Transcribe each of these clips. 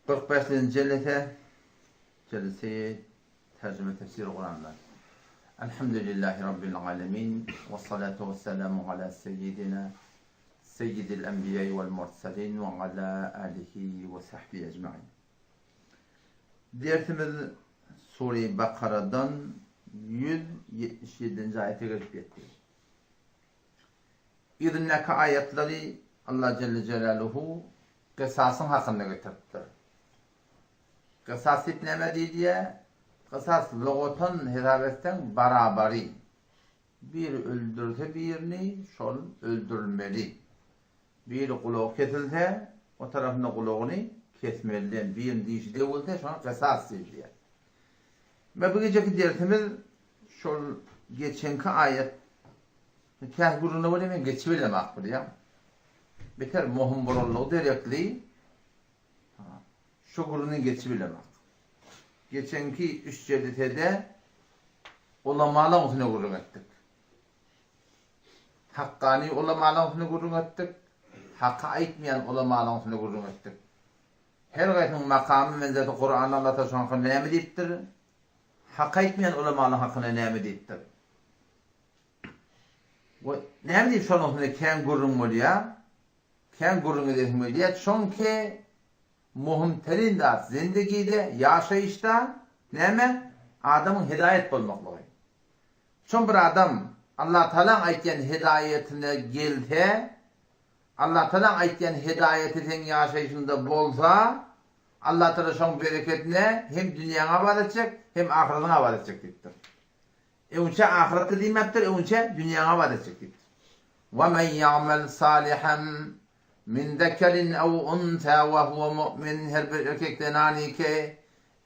45-nji jelese, jelese terjime tefsir Kurandan. Elhamdülillahi Rabbil alemin, ve salatu ve selamu ala seyyidina, seyyidil enbiya vel mursalin ve ala alihi ve sahbihi ecmain. Dersimiz Sure-i Bakaradan 177-nji aýata gelip ýetdi. Yzyndaky aýatlary Allah Jelle Jelaluhu Gysasyň hakynda getiripdir. Gysas diýip nämä diýilýär? Gysas logatan hesap etseň barabary. Biri öldürse birini, şol öldürilmeli. Biri gulagy kesilse, o tarapynda gulagyny kesmeli diýen, biriniň dişi döwülse, şoňa gysas diýilýär. We bu gijeki dersimiz şol geçenki aýat Käsi gürrüňde bolýar men geçibilemok bilýäň. Beter mohum bolanlygy derekli şu gürrüňden geçibilemok. Geçenki üç jelisede ulamalaň üstüne gürrüň etdik. Hakkany ulamalaň üstüne gürrüň etdik. Haky aýtmaýan ulamalaň üstüne gürrüň etdik. Her gaýsynyň makamy menzeti Kuranda Allah Taala şoň hakynda näme diýipdir? Haky aýtmaýan ulamalaň hakynda näme diýipdir? We näme diýip şonuň üstünde kän gürrüň bolýar? Kän gürrüň edesiň gelýär. Çünki möhüm terin zat zendigide, ýaşaýyşda näme? Adamyň hedaýat bolmaklygy. Şon bir adam Allatagalaň aýtýan hedaýatyna gelse, Allatagalaň aýtýan hedaýaty seň ýaşaýşyňda bolsa, Allatagala şoň bereketine hem dünýäňi abat etjek, hem ahyratyňy abat etjek diýipdir. Öňçä ahyretde diýmäpdir, öňçä dünýäňi abat etjek diýipdir. Wa men ýa'mel salihan min zekerin ew unsa we huwe mu'min her bir erkek zenany ki,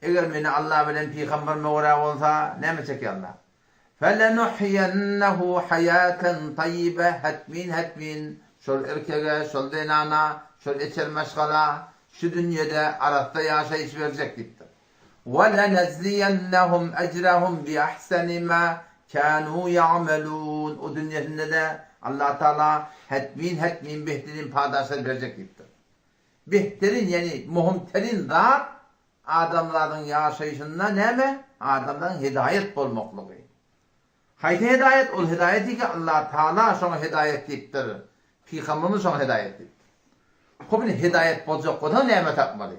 eger meni Allah bilen pygamberime görä bolsa, näme çekýär Allah? Felenuhýennehu haýaten taýýibe hetmin hetmin şol erkege, şol zenana, şol eçer maşgala şu dünýede arassa ýaşaýyş berjek diýipdir. Welenejziyennehum ejrehum bi ahseni ma kanu ya'melun o dünýesinde-de Allah Tagala hetmin hetmin behterin padaşlar berjek diýipdir. Behterin ýagny möhümterin zat adamzadyň ýaşaýşynda näme? Adamlaryň hedaýat bolmaklygy. Haýsy hedaýat? Ol hedaýat ki Allah Tagala şoňa hedaýat diýipdir. Pygamberimiz şoňa hedaýat diýipdir. Hop indi hedaýat boljak bolsaň näme tapmaly?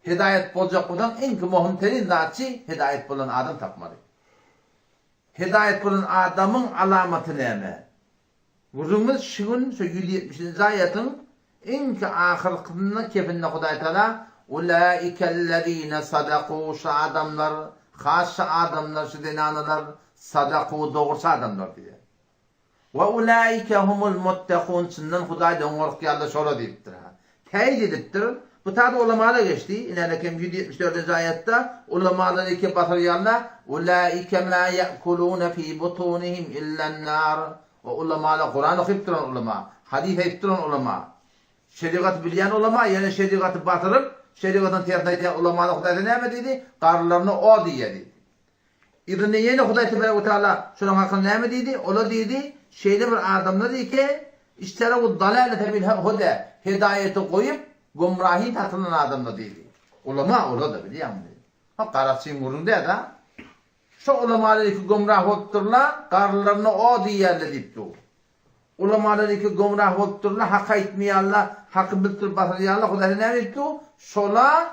Hedaýat boljak bolsaň iňki mohum terin zatçy hedaýat bolan adam tapmaly. Hedaýat bolan adamyň alamaty näme? Gürrüňimiz şu gün şu 170-nji aýatyň iňki ahyrkysynda kepinde Hudaý Taala Ulaikellezine sadaku şu adamlar has şu adamlar şu zenanalar sadaku dogruçy adamlar diýýär. We ulaike humul muttakun çyndan Hudaýdan gorkýanlar şolar diýipdir. Täýit edipdir. Bu taýda ulamalar geçdi. Inänekem 174-nji aýatda ulamalar eke basyrýanlar ulaike ma ýakuluna fi butunihim illan nar. O ulamalar Kuran okyp duran ulama, hadys aýdyp duran ulama. Şerigaty bilýän ulama, ýöne şerigaty basyryp, şerigatyň tersini aýdýan ulamalar Hudaýdan näme diýdi? Garynlaryna od iýýär diýdi. Yzynda ýene Hudaý tebarek we taala şolaryň hakynda näme diýdi? Olar diýdi, şeýle bir adamlar ki, işterewud-dalalete bil-huda, hedaýeti goýup, gümrahy satylan adamlar diýdi. Ulama olar-da, bilýäňmi? Ha, garakçyň gürrüňi däl-a. Şo ulamalar iki gümrah bolupdyrlar, garynlaryna od iýýärler diýip dur. Ulamalar iki gümrah bolupdyrlar, haky aýtmaýarlar, haky bildirip basyrýarlar. Hudaý näme diýip dur? Şolar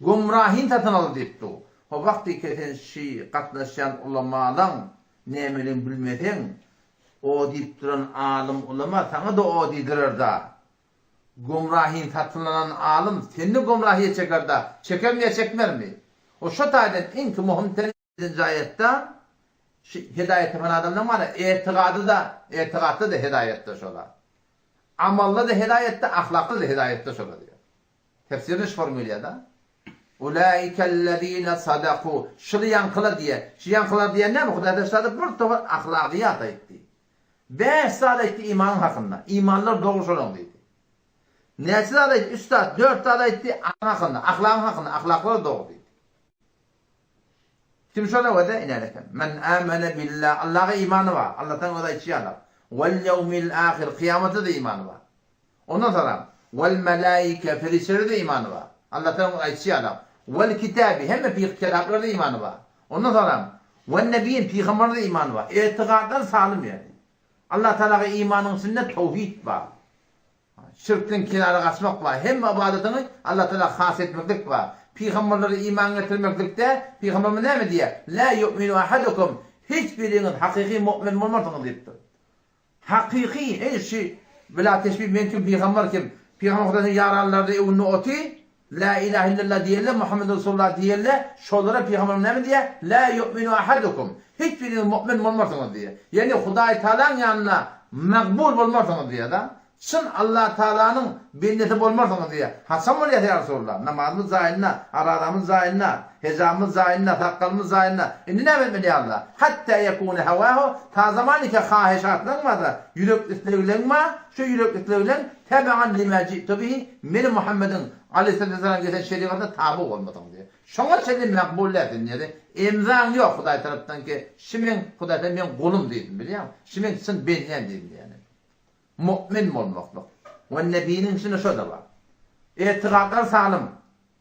Gümrahyny satyn aldy diýip dur. Ho wagtyke sen şi gatnaşýan ulamalaň nämeligini bilmeseň, o diýip duran alym ulama saňa-da o diýdirerda. Gümrahyny satyn alan alym seni-de gümrahyýa çekerda, çekermi ýa çekmermi? O şo taýdan iňki möhüm Nji aýatda şu hedaýat tapan adamlaryň bar-a, etigadyda, etigatda-da hedaýatda şolar. Amalda-da hedaýatda, ahlakda-da hedaýatda şolar diýýär. Tefsirinde şu form gelýär-de. Ulaikellezine sadaku, şuly ýaňkylar diýýär. Şu ýaňkylar diýen näme? Hudaý taşlady bir topar ahlagyýat aýtdy. Bäş zat aýtdy imanyň hakynda. Imanlar dogry şolaň diýdi. Näçe zat aýtdy? Üç zat, dört zat aýtdy hakynda, ahlagyň hakynda, ahlaklar dogry diýdi. Kim şola wede iner eken. Men amene billah, Allaha imany bar. Allahdan özi aýtşy ýaly. Wal ýewmil ahir, kyýamata-da imany bar. Ondan soňra. Wal melaike, perişdelere-de imany bar. Allah Tagalaň aýdyşy ýaly, Wal kitabi, hemme kitaplara-da imany bar. Ondan soňram, Wan nebiýin, pygamberlere-de imany bar. Etigatlary salym ýagny. Allah Tagalaga imanyň içinde towhid bar. Şirkden kenara gaçmak bar. Hemme ybadatyňy Allah Tagala has etmeklik bar. Pygamberlere iman getirmeklikde Pygamberimiz näme diýýär? La ýu'minu ahadukum, hiç biriňiz hakyky mu'min bolmarsyňyz diýipdir. Hakyky, eý şi bila teşbih men kim pygamber kim? Pygamber Hudaýyň ýaranlary öwünde oty, La ilahe illallah diýenler, Muhammed Resulullah diýenler, şolara pygamberimiz näme diýýär? La ýu'minu ahadukum, hiç biriňiz mu'min bolmarsyňyz diýýär. Ýagny Hudaý Tagalaň ýanynda magbul bolmarsyňyz diýýär-de. Çyn Allah Tagalanyň bendesi bolmarsyňyz diýýär. Haçan bolýas ýa Resulullah? Namazymyz jaýynda, arazamyz jaýynda, hejabymyz jaýynda, sakgalymyz jaýynda. Indi näme etmeli ýa Allah? Hatta ýekune hawahu, ta zamanike haheşatlaryň bar-da, ýürek islegleň bar, şu ýürek islegleň Tebean lima ji'tu bihi, Meni Muhammediň, aleýhissalatu wessalam, getiren şerigatyna taby bolmasaň diýýär. Şoňa çenli makbul däl sen diýýär. Emzaň ýok Hudaý tarapdan ki, şi meň Hudaý taala meň gulum diýsin bilýäňmi? Şi meň çyn bendäm diýsin diýýär. Mu'min bolmaklyk. We nebiniň içinde şo-da bar. Etigatlar salym.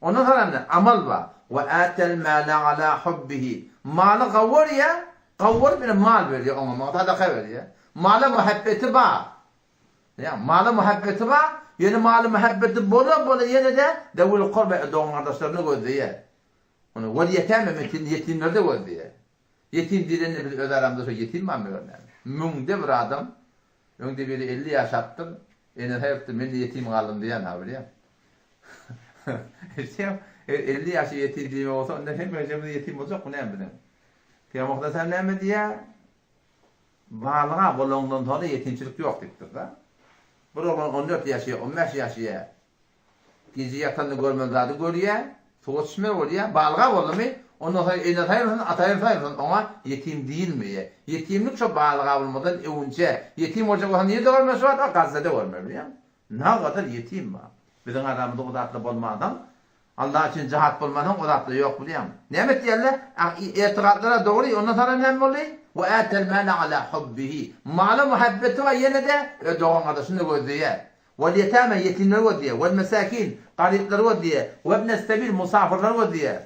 Ondan soň indi amal bar. We atel mala ala hubbihi. Maly gawurýar, gawuryp ine mal berýär oňa, muňa sadaka berýär. Mala muhabbeti bar. Ýa, mala muhabbeti bar, ýöne maly muhabbeti bola-bola ýene-de zewil kurba dogan-gardaşlaryny gözleýär. Ony wel ýetäme metin ýetimleri-de gözleýär. Ýetim diýlende biz öz aramyzda şo ýetim barmy gör näme. Müňde bir adam, öňde biri 50 ýaşapdyr, enesi aýypdyr, men-de ýetim galdym diýen-ha bilýäň. Eşitýäňmi? Eger 50 ýaşa ýetim diýmek bolsa, onda hemmejemiz ýetim boljakmy näme biziň? Pygamber Hudaý näme diýýär? Balyga bolaňdan soňra ýetimçilik ýok diýipdir-de. Bir oglan on dört ýaşaýar, on bäş ýaşaýar. Gije ýatanda görmeli zady görýär, suwa düşmeli bolýar. Balyga boldumy, ondan soň enesi aýrylsyn, ata aýrylsyn, oňa ýetim diýilmeýär. Ýetimlik şo balyga bolmadan öwünçä. Ýetim boljak bolsa nirde görmeli şo wagt? Gazzada görmeli, bilýäňmi? Nagadar ýetim bar. Biziň aramyzda o zatlar bolmansoň, Allah üçin jahat bolmansoň o zatlar ýok bilýäňmi? Näme etýärler? Etigatlara dogry, ondan soňra näme boldy? Wa atal mala ala hubbihi. Mala muhabbeti bar ýene-de öz dogan-gardaşyny gözleýär. Wal ýetama ýetimleri gözleýär. Wal mesakin garyplary gözleýär. We ibnes sebil musafyrlary gözleýär.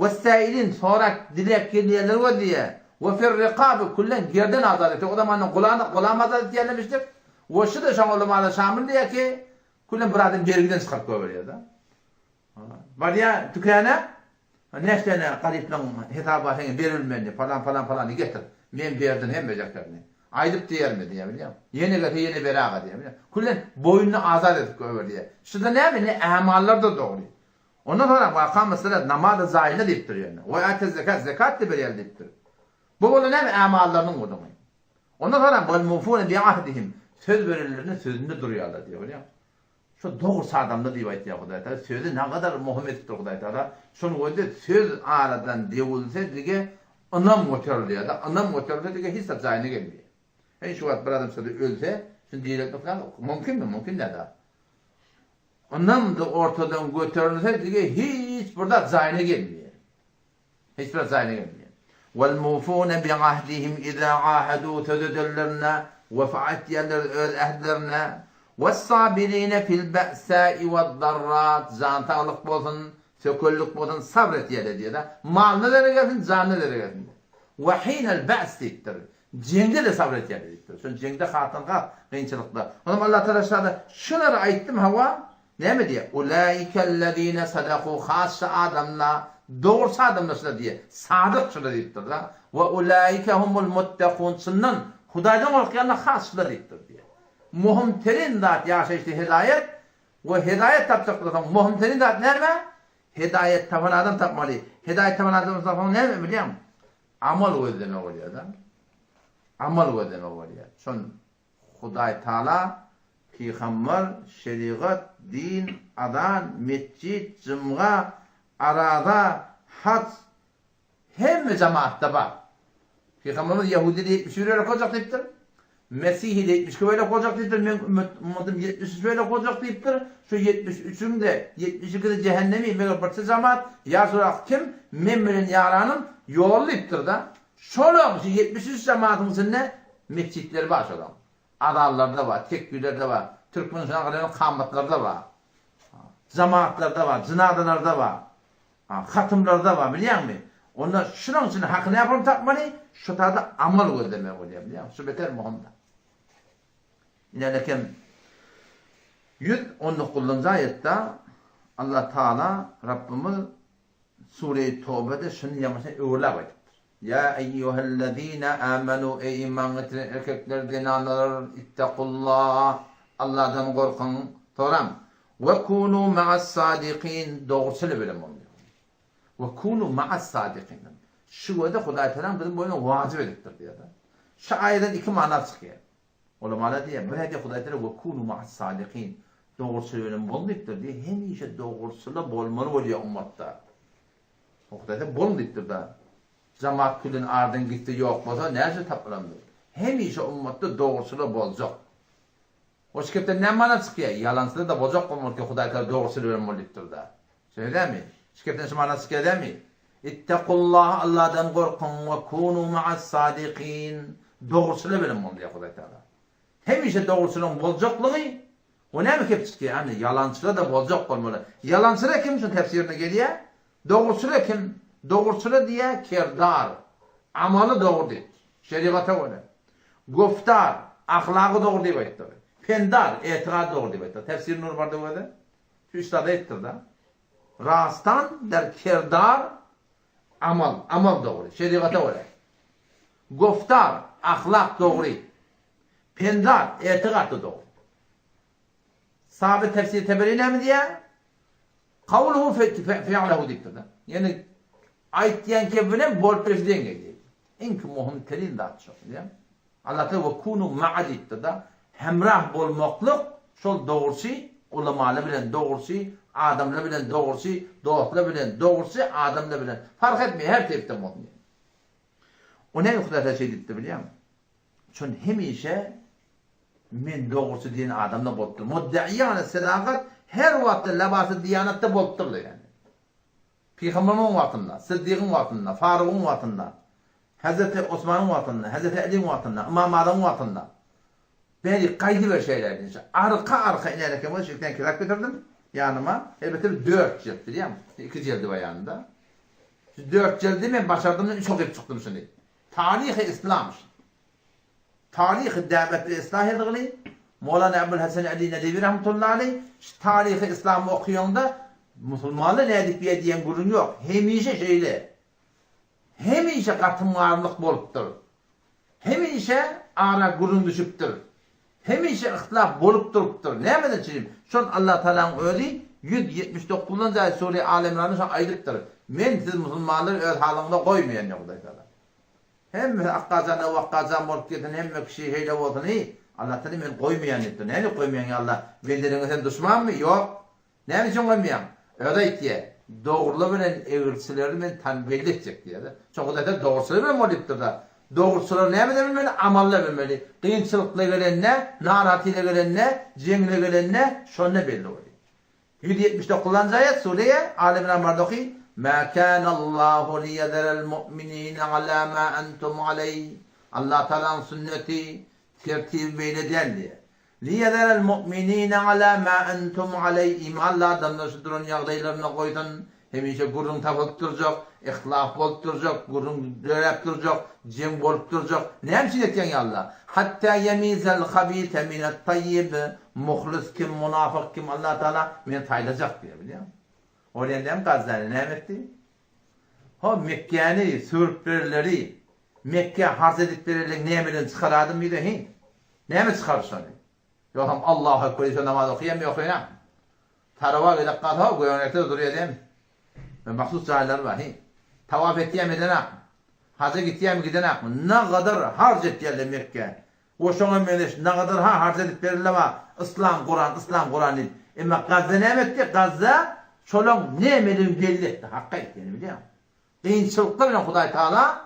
Wes-sailin sorak, diläp gelýänleri gözleýär. We fir-rikabi küllen gerden azat etýär. O zamanda gulany gulam azat etýärlemişdik. We şu-da şoňa ulamalar şamil diýýär ki, Külem bir adam bergiden çykaryp goýberýär-de. Barýar tükana, näçe däne garyplaň hesaby bar seňe berilmeli, palan palan palany getir. Men berdim hemmejeklerini. Aýdyp diýermi diýýär bilýäňmi? Ýene gelse ýene ber aga diýýär bilýäňmi? Külem boýnuny azat edip goýberýär. Şuda näme indi ämallar-da dogry. Ondan soňra we akamassalat namazy zaýyna diýipdir ýöne. We ate zekat zekat-da berýär diýipdir. Bu bolsa näme ämallarynyň gürrüňi. Ondan soňra wal mufune bi ahdihim söz berenlerine sözünde durýarlar diýýär görýäňmi? Şo dogruçy adamlar diýip aýtýar Hudaý Tagala. Sözi nagadar möhüm edipdir Hudaý Tagala. Şonuň özi söz aradan döwülse dige ynam göterilýär-de, ynam göterilse dige hiç zat jaýyna gelmeýär. Heý şu wagt bir adam şurada ölse, şuny direltmek näme mümkinmi? Mümkin däl-de. Ynam-da ortadan göterilse dige hiç bir zat jaýyna gelmeýär. Hiç bir jaýyna gelmeýär. Wal mufune bi ahdihim iza ahadu söz edenlerine wefa etýärler öz ähtlerine. Was-sabirine fil ba'sai wad-darrat jan saglyk bolsun, sökellik bolsun sabr etýärler diýýär-de. Malyna zerre gelsin, janyna zerre gelsin. Wa hinal ba's diýipdir. Jeňde-de sabr etýärler diýipdir. Şol jeňde hasdan has kynçylykda. Onam Allah Tagala şada şulary aýtdym hawa, Näme diýýär? Ulaikellezine sadaku has şu adamlar, dogruçy adamlar şular diýýär. Sadyk şular diýipdir-de. We ulaike humul muttakun çyndan Hudaýdan gorkýanlar has şular diýipdir diýýär. Möhüm terin zat ýaşaýyşda hedaýat we hedaýat tapjak bolsaň möhüm terin zat näme? Hedaýat tapan adam tapmaly. Hedaýat tapan adam tapmaly näme bilýäňmi? Amal gözlemek bolýar-da. Amal gözlemek bolýar. Şon Hudaý Taala, Pygamber, şerigat, din, azan, metjit, jymga, araza, haç hemme jamaatda bar. Pygamberimiz ýahudide 71 bölek boljak diýipdir. Mesihide 72 bölek boljak diýipdir. Meň ümmetym 73 bölek boljak diýipdir. Şu 73-iň-de 72-si jähennemi, meger birçe jamaat, ýa Resulallah kim men bilen ýaranym ýol diýipdir-de. Şolaň şu 73 jamaatyň içinde Metjitleri bar şolaň. Azanlary-da bar, tekbirleri-de bar. Türkmenistanyň galan kamatlarda bar. Jamaatlarda bar, jynazalarda bar. Hatymlarda bar, bilýäňmi? Onda şunuň üçin haky näpurun tapmaly? Şu taýda amal gözlemeli bolýar, bilýäňmi? Şu beter möhüm-de. Ine lekin 119-njy aýatda Allah Taala Rabbymyz Sure-i Tobede şuny ýaňyça öwürläp aýdypdyr. Ýa eýýuhellezine amenu eý iman getiren erkekler zenanlar ittakullah Allahdan gorkuň soram we kunu ma'as sadikin dogruçyl bilen boluň diýýär. We kunu ma'as sadikin. Şu göze Hudaý Tagala biziň boýuna wajyp edipdir diýýär. Şu aýadan iki mana çykýar. Ulamalar diýýär, bir hediye Hudaý Tagala we kunu ma'as sadikin dogruçyl bilen boluň diýipdir diýýär. Hemişe dogruçyl bolmaly bolýar ummatda. Hudaý Tagala boluň diýipdir da. Jamaat külden ardan gitse ýok bolsa näçe tapylandyr. Hemişe ummatda dogruçyl boljak. O şikepden näme mana çykýar? Ýalançylar-da boljak bolmaly ki, Hudaý Tagala dogruçyl bilen bol diýipdir da. Şeýle dälmi? Şikepden şu mana çykýar dälmi? Ittakullaha Allahdan gorkuň we kunu ma'as sadikin. Dogruçylar bilen boluň diýýär Hudaý Tagala. Hemişe dogruçylygyň boljaklygy we näme kep çykýar? Ýagny ýalançylar-da boljak bolmaly. Ýalançylar kim şuň tefsirine gelýär? Dogruçylar kim? Dogruçylar diýýär kerdar. Amaly dogry diýip. Şerigata görä. Goftar, ahlagy dogry diýip aýtdyr. Pendar, etigady dogry diýip aýtdyr. Tefsir Nur barda özi. Şu üç zady aýtdyr-da. Rastan der kerdar, amal, amal dogry, şerigata görä. Goftar, ahlak dogry. Pendar, etigat-da dogry. Saby tefsir Teberi näme diýýär? Kawluhu fi'luhu diýipdir-de. Ýagny aýtýan kebi bilen bolup bilşi deň gelýär. Iň möhüm terin zat şo, bilýäňmi? Allah Teala we kunu ma'a diýipdir-de. Hemrah bolmaklyk şol dogruçy ulamalar bilen dogruçy adamlar bilen dogruçy dostlar bilen dogruçy adamlar bilen fark etmeýär her tepden bolsun. O näme Hudaý Teala şeý diýipdir bilýäňmi? Şon hemişe men dogruçy diýen adamda bolupdyr. Muddaiyane sedakat her wagtda labasy diýanatda bolupdyrlar ýani. Pygamberimiziň wagtynda, Syddygyň wagtynda, Farugyň wagtynda, Hezreti Osmanyň wagtynda, Hezreti Äliň wagtynda, Ymam Azagyň wagtynda. Beri gaýdyber şeýle diýse. Arka arka iner eken bolsa şeýtan kitap getirdim ýanyma. Elbetde bir dört jilt bilýäňmi? Iki jildi bar ýanynda. Şu dört jildi men başardymdan üç okyp çykdym şuny. Taryhy Islam. Taryhy Däwet we Islah ýazgyly Mowlana Ebul Hasan Ali Nedewi rahmetullahi aleý şu Taryhy Islamy okaýaňda musulmanlar nädip diýýär diýen gürrüň ýok. Hemişe şeýle. Hemişe gatym-garymlyk bolupdyr. Hemişe ara gürrüň düşüpdir. Hemişe yhtilaf bolup durupdyr. Nämeden çynym? Şol Allah Tagalaň özi 179-njy aýat Sure Al Imranda şony aýdypdyr. Men siz musulmanlary öz halyňyza goýmaýan diýýär Hudaý Tagala. Hemmesi akgajan-da wakgajan bolup gezsin, hemme kişi şeýle bolsun, heý, Allah Tagala men goýmaýan diýipdir. Näme goýmaýaň ýa Allah? Bendeleriňe sen duşmanmy? Ýok. Näme üçin goýmaýaň? Özi aýtýar, Dogrular bilen egriçileri men tan belli etjek diýýär-de. Şoň Hudaý Tagala dogruçylar bilen bol diýipdir-de. Dogruçylar nämede bilmeli? Amalda bilmeli. Kynçylykla gelende, narahatlyla gelende, jeňle gelende şonda belli bolýar. 179-njy aýat, Sure Aly Imran barada oky, Mä kânallahu liýezerel mu'minine alâ mâ entum aleýh. Allah Tagalaň sünneti, tertibi beýle däl diýýär. Liýezerel mu'minine alâ mâ entum aleýh, imanly adamlar şu duran ýagdaýlarynda goýsun, hemişe gürrüň tapylyp durjak, yhtilaf bolup durjak, gürrüň döräp durjak, jeň bolup durjak. Näme üçin etýäň ýa Allah? Hatta ýemizel habise minet taýýib, muhlis kim, munafyk kim Allah Tagala meni saýlajak diýýär, bilýäňmi? Ol ýerden Gazzany näme etdi? Ho, Mekgäni sürüp bererleri, Mekgä harç edip bererleri nämeden çykaradym diýdi, hi? Näme çykardy şony? Ýogsam Allahu Ekber diýse namaz okaýam ýok ýa. Tarawa gezek galsa ho, göňekde durýar diýem. We mahsus jaýlary bar, hi? Tawaf etýämi edenakmy? Haja gitýämi gidenakmy? Nagadar harç etýärler Mekgä. We şoňa meňzeş nagadar ha harç edip berirler bar, Yslam Kuran, Yslam Kuran diýip. Emma Gazza näme etdi? Gazza şolaň nämedigini belli etdi. Hakka aýtýany bilýäňmi? Kynçylyklar bilen Hudaý Taala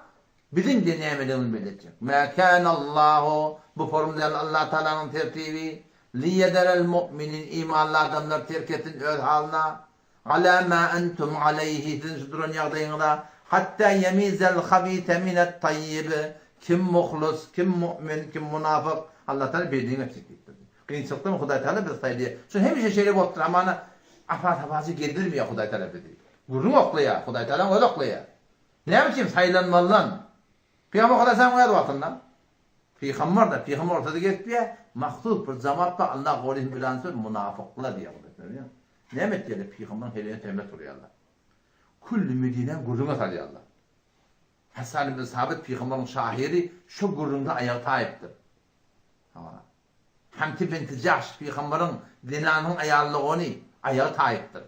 biziň-de nämedigimizi belli etjek. Mä kânallahu, bu forum däl Allah Taalanyň tertibi, liýezerel mu'minin, imanly adamlar terk etsin öz halyna, alâ mâ entum aleýhi, siziň şu duran ýagdaýyňyza, hattâ ýemizel habise minet-taýýib, kim muhlys, kim mu'min, kim munafyk, Allah Taala belli etjek diýipdir. Kynçylykdan Hudaý Tagala bizi saýlaýar. Şol hemişe şeýle bolupdyr, hamana apa-tapaja gezdirmeýär Hudaý Tagala bizi. Gürrüň oklaýar, Hudaý Tagalaň özi oklaýar. Näme üçin saýlanmalydan? Pygamber Hudaý saňa öz wagtynda. Pygamber-da, pygamber ortada gezipýär, mahsus bir jamaat bar, Allah gorysyn bilany söz munafyklar diýýär Hudaý Tagala. Näme etýärler? Pygamberiň heleýine töhmet urýarlar. Külli Medinäni gürrüňe salýarlar. Hasan ibn Sabit pygamberiň şahyry şo gürrüňde aýagy taýypdyr. Hamti binti Jahş pygamberiň zenanynyň aýalydygy ony aýagy taýypdyr.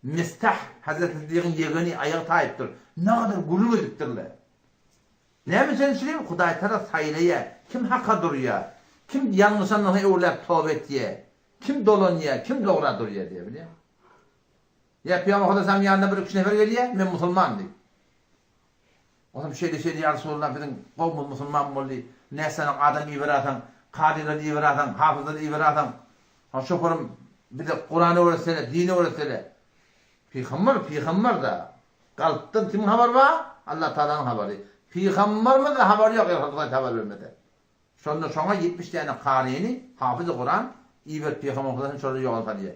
Mistah Hazreti Siddigiň ýegeni aýagy taýypdyr. Nagadar gürrüň edipdirler. Näme üçin şeýle? Hudaý Tagala saýlaýar. Kim haka durýar? Kim ýalňyşandan soň öwrüläp toba etýär? Kim dolanýar? Kim dogra durýar diýýär, bilýäňmi? Ýa Pygamber Hudaýsalamyň ýanyna bir üç nefer gelýär, men musulman diýip. Onam şeýle-şeýle ýa Resulallah biziň kowumyz musulman boldy, nätseň adam iberasaň, kazylary iberasaň, hafyzlary iberasaň, ha şoparym bize Kurany öwretsene, dini öwretsene. Pygamber, pygamber-da. Kalpdan kimiň habary bar? Allah Tagalanyň habary. Pygamberimiz-de habary ýok, eger Hudaý habar bermese. Şonda şoňa 70 däne karyny, hafyzy Kuran, iberip pygamber Hudaý şolary ýola salýar.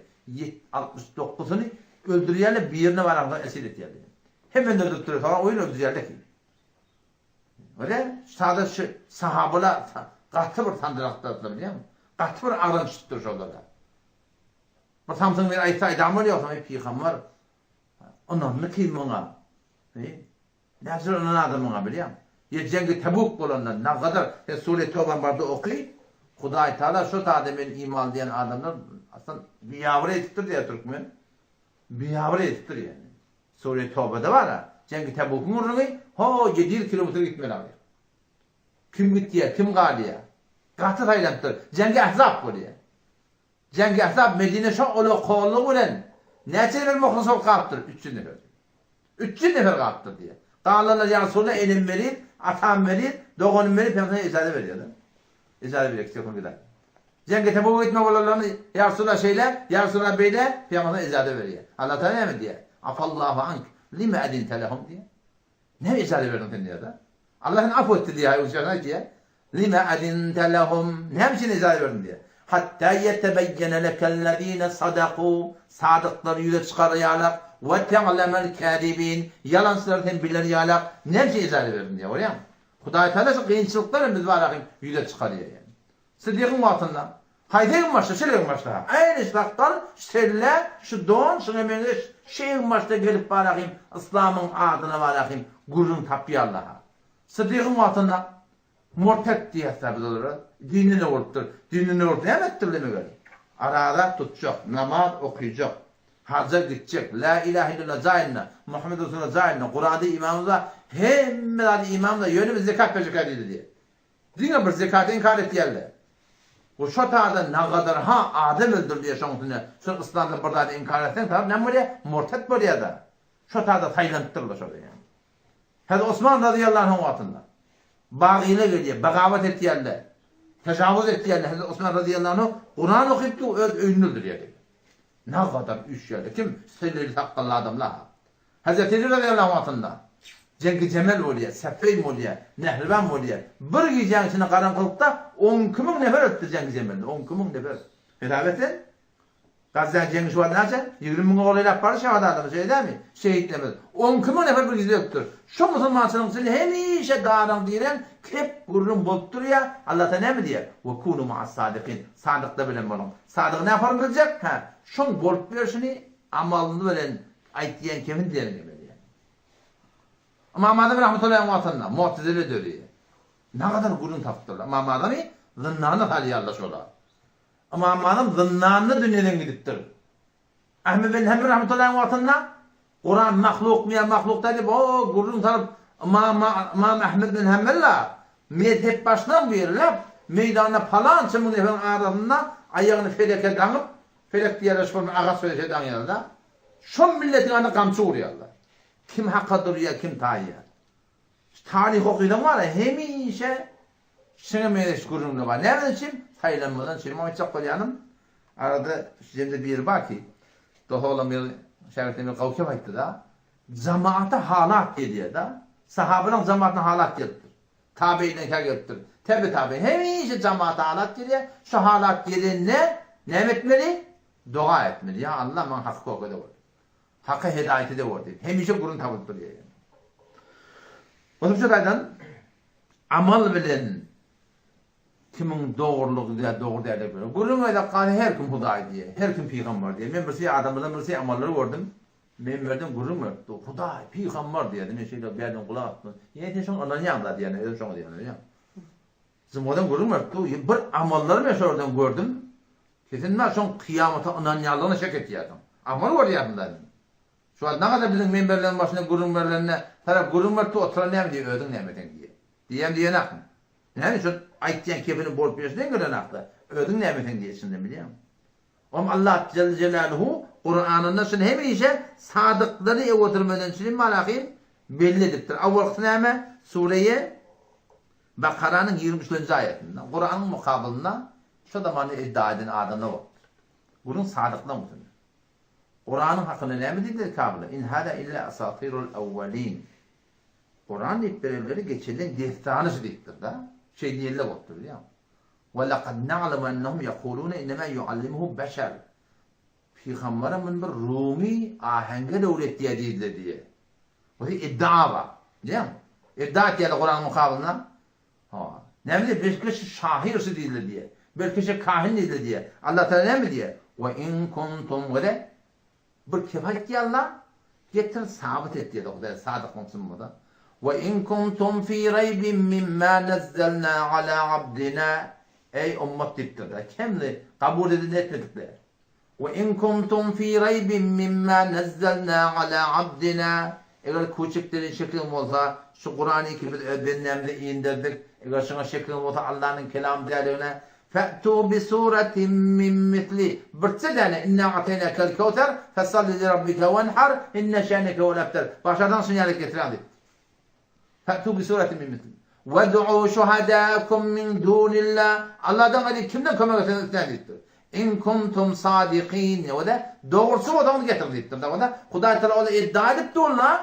69-syny öldürýärler, birine baransoň esir etýärler. Hemmesini öldüripdirler, soňra oýun öldürýärler ki. Öyle sada şu sahabalar gaty bir sandyrakdylar bilýäňmi? Gaty bir agram düşüpdir şolara. Bir samsyň biri aýtsa aýdan bolýar, ey pygamber ynandy ki muňa. Näçe ynanan adam muňa bilýäňmi? Ýa jeňgi Tebuk bolanda nagadar sen sure Tobany barda oky, Hudaý Taala şo tada men imanly diýen adamlar aslan biabraý edipdir diýýär türkmen. Biabraý edipdir ýani. Sure Tobada bar-a, jeňgi Tebukyň gürrüňi, ho 700 kilometr gitmeli alýar. Kim gitýär, kim galýar? Gaty saýlanypdyr. Jeňgi Ahzab bolýar. Jeňgi Ahzab Medine şo uly kollugy bilen näçe nefer muhlis bolup galypdyr? 300 nefer. 300 nefer galypdyr diýýär. Galanlar ýa Resulallah enem meriz, atam meriz, doganym meriz, Pygamber ijaza berýär-de. Ijaza berýär, kiçi okun gider. Jeňge Tebuga gitmek bolanlaryny ýa Resulallah şeýle, ýa Resulallah beýle, Pygamber ijaza berýär. Allah Taala näme diýýär? Afallahu ank, lima adinte lehum diýýär. Näme ijaza berdiň sen diýýär-de. Allah seni afu etdi diýýär, Ýa aýtýar. Lima adinte lehum, näme üçin ijaza berdiň diýýär. Hatta yetebeyyene lekellezine sadaku, sadyklary ýüze çykar ýalak, we te'lemel kâzibin, ýalançylary sen biler ýalak, näme üçin ijaza berdiň diýýär, görýäňmi? Hudaý Tagala şu kynçylyklar hem biz barahym ýüze çykarýar ýaly. Sydygyň wagtynda haýsy egin başda şel egin başda aýny şu sakgal şu selle şu don şuňa meňzeş şu egin başda gelip barahym yslamyň adyna barahym gürrüň tapýarlar-ha. Sydygyň wagtynda murtet diýýäs-dä biz olara dinden öwrüpdir. Dinden öwrüp näme etdirler meger? Araza tutjak, namaz okyjak, Haja gitjek, Lä ilähe illallah jaýynda, Muhammed Resulullah jaýynda, Kuranda imanymyz bar, hemme zada imanymyz bar, ýöne biz zekat berjek diýdi diýýär. Diňe bir zekaty inkar etýärler. Bu şo taýda nagadar ha adam öldürilýär şoň üstüne. Şol yslamda bir zady inkar etseň taryp näme bolýar? Murtat bolýar-da. Şo taýda saýlanypdyrlar şol ýa. Hezreti Osman razyýallahu anhuň wagtynda bagyna gelýär, bagawat etýärler. Tejawuz etýärler. Hezreti Osman razyýallahu anhu Kuran okyp dur, öz öýünde öldürýär. Nagadar üýşýärler. Kim? Selleli sakgally adamlar. Hezreti Eli razyýallahu wagtynda Jeňgi Jemel bolýar, Seffeýn bolýar, Nehriban bolýar. Bir gijäň içinde garaňkylykda 12000 nefer ölüpdir Jeňgi Jemelde, 12000 nefer. Hesap et sen. Gazzaň jeňi şu wagt näçe? 20 müňe golaýlap bardy şehat adamy, şeýle dälmi? Şehitlerimiz. 12000 nefer bir gijede ölüpdir. Şu musulmançylygyň içinde hemişe daraň-direň kep gürrüň bolup durýar. Allah Taala näme diýýär? Ve kunu ma'as sadikin. Sadyklar bilen boluň. Sadygy nähorun biljek? Hä, şoň bolup ýörşüni amalyny bilen aýtýan kemin diýeniň gelýär. Ymam Azam rahmetullahi wagtynda Mu'tezile döreýär. Nagadar gürrüň tapypdyrlar. Ymam Azamy zyndana salýarlar şolar. Ymam Azam zyndanda dünýeden gidipdir. Ahmet bin Hanbel rahmetullahi wagtynda Kuran mahlukmy ýa mahluk däl diýip o gürrüň salyp Ymam Ymam Ahmet bin Hanbel mezhep başlan birläp meýdanda palança müň neferiň arasynda aýagyny feleke daňyp felek diýerler şol agaç feleke daňýarlar. Şol milletiň adyna gamçy urýarlar. Kim haka durýar, kim taýýar. Şu taryh okysaň bar hemişe şuňa meňzeş gürrüňler bar. Näme üçin? Saýlanmadan üçin. Muňa aýtjak bolýanym, arada şu jemde biri bar ki, dos oglan bir şägirtine bir gowy gep aýtdy-da. Jamaata halat gelýär-de. Sahabalaryň jamaatyna halat gelipdir. Tabeýinden kä gelipdir. Täbi-taby hemişe jamaata halat gelýär. Şu halat gelende näme etmeli? Doga etmeli. Ýa Allah maňa haky köke-de ber. Haka hedaýat ede ber diýip. Hemişe gürrüň tapylyp durýar ýöne. Onuň şu taýdan amal bilen kimiň dogrulygy ýa dogry däldigi bilen. Gürrüň edek gany her kim Hudaý diýýär, her kim pygambar diýýär. Men birsi adamlardan birsi amallary gördüm. Menberden gürrüň beripdi. Hudaý, pygambar diýýärdi. Men şeýle bärden gulak asdym. Ýene sen şoňa ynanýaň-da diýýän, özüm şoňa diýýän bilýäňmi? Jumgadan gürrüň beripdi. Bir amallary men şo ýerden gördüm. Kesin-ä şoň kyýamata ynanýanlygyna şek etýärsiň. Amal görýärsiň-dä indi. Şu wagt nagada biziň menberleriň başynda gürrüň berlende, tarap gürrüň beripdi, oturan näme diýýär, özüň näme sen diýýär. Diýýän diýenakmy? Näme üçin aýtýan kepini bolup ýörşünden gelenakda, özüň näme sen diýýär içinden bilýäňmi? Om Allah Celle Celaluhu Kuranynda şuny hemişe sadyklary öwürdirmeden üçin malahym belli edipdir. Awalkysy näme? Sureýe Bakaranyň 23-nji aýatynda Kuranyň mukabylynda şo zamanda iddia eden adamlar bolupdyr. Gürrüň sadyklaryň üstünde. Kuranyň hakynda näme diýdiler kafirler? In hada illa asatirul awwalin. Kuran diýip berenleri geçenleň dessany şu diýipdir-de. Şeý diýenler bolupdyr bilýäňmi? Ve lekad na'lemu ennehum yekulune innema yuallimuhu beşer. Pygambere muny bir Rumy aheňger öwretýär diýdiler diýýär. Bu iddia bar. Bilýäňmi? Iddia etýärler Kuranyň mukabylynda. Ha. Näme diýýär? Belki şu şahyr şu diýdiler diýýär. Belki şu kahin diýdiler diýýär. Allah Taala näme diýýär? Ve in kuntum we Bir kep aýtýar Allah, getir sabyt et diýdi Hudaý sadyk bolsun bolsa. Wa in kuntum fi raýbin mimma nazzalna ala abdina Eý ummat diýipdir-de, kemli kabul edin etmedikler. Wa in kuntum fi raýbin mimma nazzalna ala abdina Eger kuçik dili şekliň bolsa, şu Kurany ki biz öz bendämize inderdik, eger şuňa şekliň bolsa Allanyň kelamy däligine, Fe'tu bi suretin min misli, birçe däne, inna a'teýnakel kewser, fesalli li rabbike wenhar, inne şäneke huwel ebter, başarsaň şuny ýaly getiräň diýipdir. Fe'tu bi suretin min misli. Wed'u şuhadâekum min dunillah, Alladan gaýry kimden kömek etseňiz isläň diýipdir. In kuntum sadikin diýip, dogruçy bolsaňyz getiriň diýipdir. Onda Hudaý Tagala ol iddia edip durlar,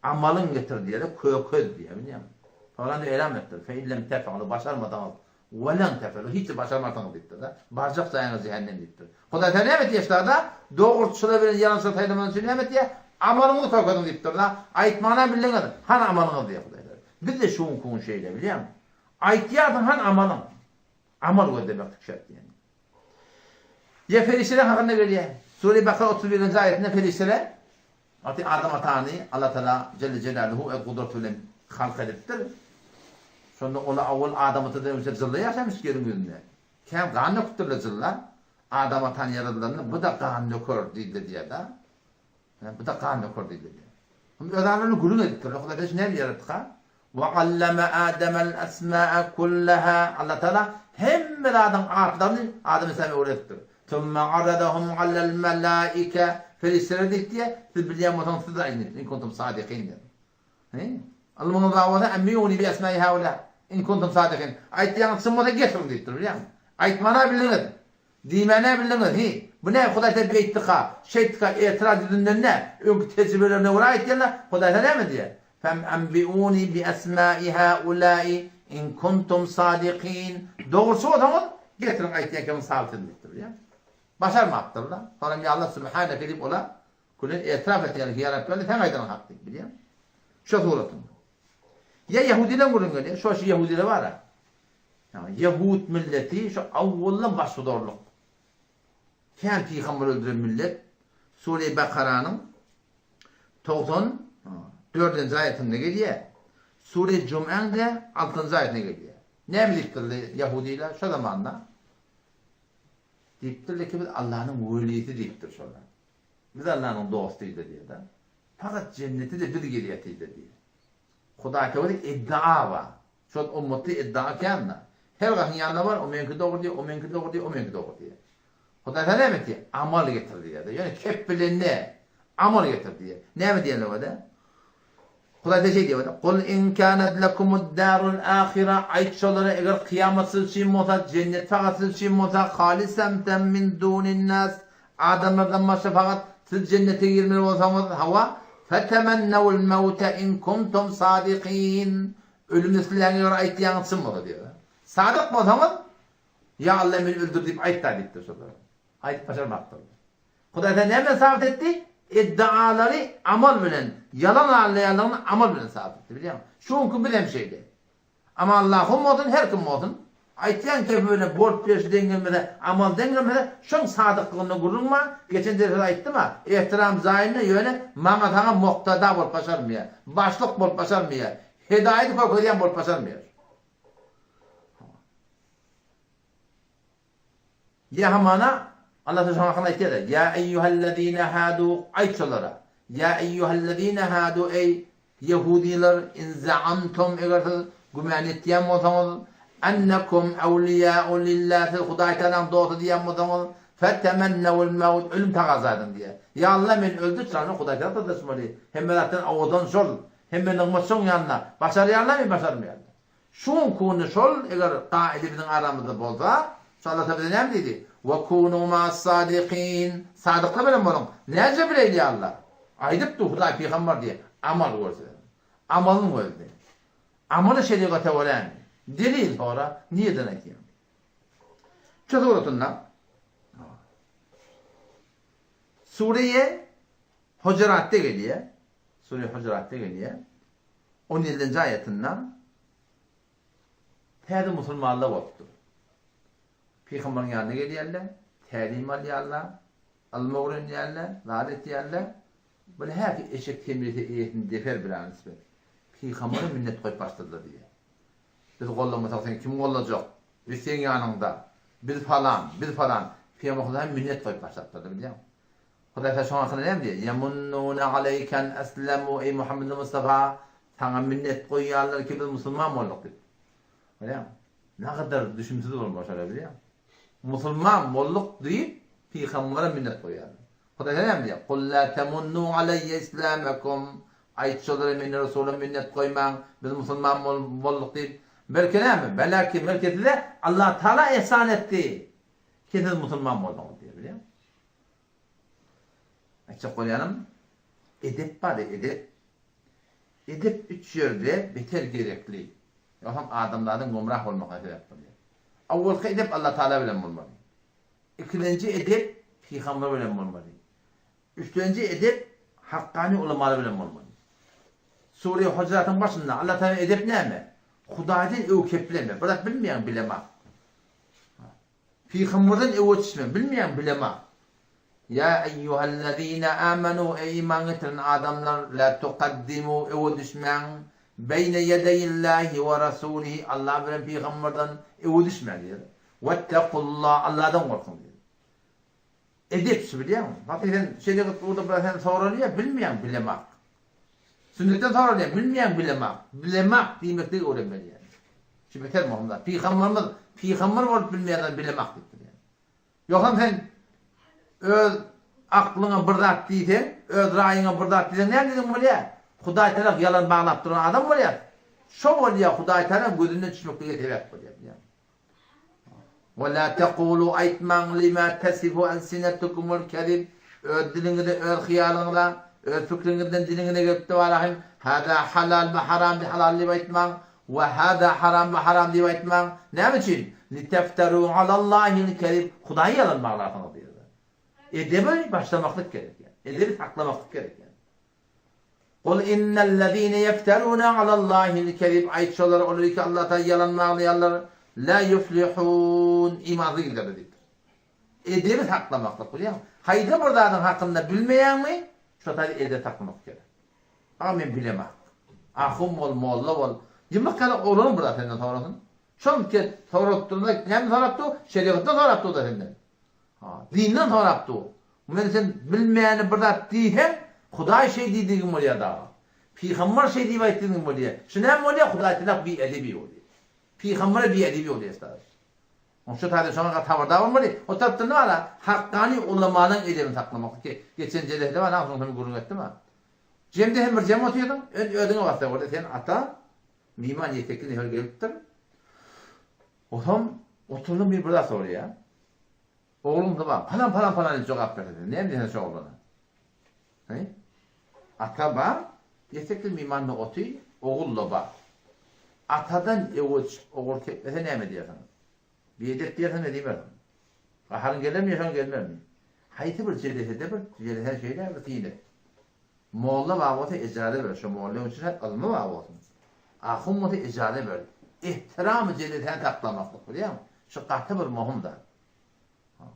amalyň getir diýýär, kökez diýýär, bilýäňmi? Soňra da elam etdir. Fe in lem tef'alu başarmasaňyz, we len tef'alu hiç de başarmarsyňyz diýipdir-de. Barjak jaýyňyz jähennem diýipdir. Hudaý Tagala näme etýär şularda? Dogruçylar bilen ýalançylary saýlamak üçin näme etýär? Amalyňyzy kökeziň diýipdir-de. Aýtmana bildiňiz, hany amalyňyz diýýär Hudaý Tagala. Biz-de şu günki gün şeýle, bilýäňmi? Aýtýarsyň, hany amalyň? Amal gözlemeklik şert diýen. Ýa perişdeler hakynda gelýär. Sure Bakara 31-nji aýatynda perişdeler Ati Adam atany Allah Taala Celle Celaluhu öz gudraty bilen halk edipdir. Şonda ola awwal Adam atadan öňçe jylla ýaşamyş ýeriň ýüzünde. Kän gan döküpdirler jylla. Adam atany ýaradylanda bu-da gan döker diýdiler diýýär-de. Bu-da gan döker diýdiler diýýär. Hem öz aralarynda gürrüň edipdirler. Hudaý bizi näme ýaratdyka? Wa allama Adamel asmaa kullaha. Allah Taala hemme zadyň atlaryny Adam aleyhissalama öwredipdir. Summa aradahum alal malaika. Perişdeler diýip diýýär, siz bilýän bolsaňyz siz aýdyň diýip, in kuntum sadikin diýip. He? Ylmyňyz bar bolsa, emmiyuni bi asmai haula in kuntum sadikin. Aýtýanyňyz çyn bolsa getiriň diýipdir, bilýäňmi? Aýtmana bildiňiz. Diýmän-ä bildiňiz, hi, bu näme Hudaý sen beýtdika, şeýtdika etiraz ýüzünden däl, öňki tejribelerine görä aýtýarlar, Hudaý sen näme diýýär? Fem enbiuni bi esmai haulai in kuntum sadikin, dogruçy bolsaňyz, getiriň aýtýan kimiň sabyt edin diýipdir, bilýäňmi? Başarmapdyrlar. Soňam ýa Allah subhaneke diýip olar külen etiraf etýärler ki, ýa Rabbi sen aýdanyň hak diýip, bilýäňmi? Şo suratyň. Ýa ýehudiler gürrüň gelýär, şo şu ýehudiler bar-a. Ýehud milleti şu awwaldan başbuzarlyk. Kän pygamber öldüren millet. Sure Bakaranyň 94-nji aýatynda gelýär. Sure Jum'aň-da 6-njy aýatynda gelýär. Näme diýipdirler ýahudylar şo zamanda? Diýipdirler ki biz Allanyň welisi diýipdir şolar. Biz Allanyň dosty diýdi. Fakat jennete-de biz girýäs diýdi. Hudaý töwri iddia bar. Şol ummatda iddia kän-de. Her gasyň ýanynda bar, o meňki dogry diýýär, o meňki dogry diýýär, o meňki dogry diýýär. Hudaý sana näme etdi? Amal getir diýýär-de. Ýöne kep bilen däl. Amal getir diýýär. Näme diýenler bar-da? Hudaý şeý diýýär-de. Kul in kanat lekumud darul ahira aýt şolara eger kyýamat siz üçin bolsa, jennet fakat siz üçin bolsa, halisamten min dunin nas Adamlardan başga fakat siz jennete girmeli bolsaňyz, hawa, fetemennewul mewte in kuntum sadikin. Ölüm isleýäňe görä aýtýaňyz çyn bolsa diýýär. Sadyk bolsaňyz, Ýa Alla meni öldür diýip aýt-da diýipdir şolara. Aýdyp başarmapdyrlar. Hudaý sen näme bilen sabyt etdi? Iddialary amal bilen, ýalan aldaýanlygyny amal bilen sabyt etdi, bilýäňmi? Şu günki biz hem şeýle. Ama Allahym bolsun, her kim bolsun, aýtýan kepi bilen bolup berşi deň gelmese, amal deň gelmese, şoň sadyklygynda gürrüň bar, geçen dersde aýtdym-a, ehtiram jaýynda ýöne maňa saňa moktada bolup başarmaýar, başlyk bolup başarmaýar, hedaýaty görkezýän bolup başarmaýar. Ýa hamana Allah şoň hakynda aýtýar-da, Ýa eýýuhellezine hadu, aýt şolara, Ýa eýýuhellezine hadu, eý, ýehudylar, in zaamtum, eger siz gümän etýän bolsaňyz, ennekum ewliýa'u lillah, siz Hudaý Tagalaň dosty diýýän bolsaňyz, fetemennewul mewt, ölüm tagaza ediň diýýär. Ýa Allah meni öldür, çyragyny Hudaý Tagala sataşmaly, hemme zatdan owadan şol, hemme nygmat şoň ýanynda, başarýarlarmy, başarmaýarlar. Şu günki şol eger kaide biziň aramyzda bolsa, şu Allah Taala bize näme diýdi? Ve kunu ma'as-sadikin. Sadyklar bilen boluň. Näce bileýli ýa Allah? Aýdypdy Hudaý pygamber diýe, amal görse. Amalyň gözle. Amaly şerigata görämi? Delil sora, nirden aýtýaň? Şu suratynda Sure-i Hujuratda gelýär. Sure-i Hujuratda gelýär. On ýedinji aýatynda täze musulmanlar bolupdyr. Pygamberiň ýanyna gelýärler, tälim alýarlar, ylym öwrenýärler, zat etýärler. Bir häki eşek semrese eýesini deper biläni nispet. Pygambere minnet goýup başladylar diýýär. Biz gollamasak seni kim gollajak? Biz seň ýanyňda. Biz falan, biz falan. Pygamber Hudaýa minnet goýup başlapdyrlar bilýäňmi? Hudaý Tagala şoň hakynda näme diýýär? Ýemunnune aleýke en eslemu, eý Muhammedi Mustafa, saňa minnet goýýarlar ki biz musulman bolduk diýip. Görýäňmi? Nagadar düşümsiz bolmaly şolar bilýäňmi? Musulman bolduk diýip pygambere minnet goýýarlar. Hudaý Tagala näme diýýär? Kul la temunnu aleýye islamakum. Aýt şolara meni Resula minnet goýmaň, biz musulman bolduk diýip. Belki näme? Belki, belki size Allah Tagala ihsan etdi ki siz musulman bolduňyz diýýär, bilýäňmi? Aýtjak bolýanym, edep bar, edep. Edep üç ýerde beter gerekli. Ýogsam adamzadyň gümrah bolmagyna sebäp bolýar. Awwalky edep Allatagala bilen bolmaly. Ikilenji edep pygamber bilen bolmaly. Üçlenji edep hakkany ulamalar bilen bolmaly. Sure Hujratyň başynda Allatagala edep näme? Hudaýdan öwkepleme, bir zat bilmeýäň bilemak. Pygamberden öwe çişme, bilmeýäň bilemak. Ýa eýýuhellezine amenu eý iman getiren adamlar la tukaddimu öwe düşmäň beýne ýedeýillahi we rasulihi Allah bilen pygamberden öwe düşmäň diýýär. Wettakullah Allahdan gorkuň diýýär. Edep şu bilýäňmi? Haty sen şerigat ugurda bir sen soralýar, bilmeýäň bilemak. Sünnetden soralýar, bilmeýäň bilemak. Bilemak diýmekligi öwrenmeli ýaly. Şu beter möhüm zat. Pygamberimiz pygamber bolup bilmeýän zady bilemak diýipdir ýaly. Ýogsam sen öz aklyňa bir zat diýseň, öz raýyňa bir zat diýseň näme diýdiň bolýar? Hudaý tarap ýalan baglap duran adam bolýar. Şo bolýar Hudaý tarap gözünden düşmeklige sebäp bolýar. Ve la tekulu aýtmaň lima tesifu elsinetukumul kezib öz diliňize öz hyýalyňyza öz pikriňizden diliňize gelipdi barahym hada halal bu haram halal diýip aýtmaň we hada haram bu haram diýip aýtmaň näme üçin litefteru alallahil kezib Hudaýa ýalan baglarsyňyz diýýär. Edebi başlamaklyk gerek ýa. Edebi saklamaklyk gerek ýa. Kul innellezine ýefterune alallahil kezib aýt şolara olar ki Alla taala ýalan baglaýarlar la ýuflihun imansyz giderler diýipdir. Edebi saklamaklyk bilýäňmi? Haýsy bir zadyň hakynda bilmeýäňmi? Şo taýda edep saklamak gerek. A men bilemak. Ahun bol, molla bol. Ýymyk ýaly oglan bir zat senden sorasyn. Şol ki soralyp duranda näme sorap dur? Şerigatdan sorap dur da senden. Ha, dinden sorap dur. Men sen bilmeýäni bir zat diýseň, Hudaý şeý diýdigiň bolýar dagy. Pygamber şeý diýip aýtdy diýdigiň bolýar. Şu näme bolýar? Hudaý tilap biedebi bolýar. Pygambere biedebi bolýar esasy. Oň şu taýda şoňa gaty habardar bolmaly. O tarapdan nime ala? Hakkany ulamalaň edebini saklamak. Ki, geçen jelesede bar, şoň hem gürrüň etdim ha. Jemde hem bir jem otyrdyň, ön özüňe bassa boldy. Sen ata, miman ýetekli nefer gelipdir. Otam oturdan bir bir zat soraýar. Ogluň da bar. Palan palan palan diýip jogap berse, näme diýsen şo oglana? He? Ata bar, ýetekli miman da oty, ogul da bar. Atadan öwez ogul tepmese näme diýersiňiz? Biedep diýersiňmi diýmersiňmi? Gaharyň gelermi ýa şoň gelmezmi? Haýsy bir jelesede bir jelesä şeýle bir syn et. Molla bar bolsa ejaza ber, şo mollaň üçin hem ylmy bar bolsun. Ahun bolsa ejaza ber. Ehtiramy jelesäni saklamaklyk bilýäňmi? Şu gaty bir möhüm zat.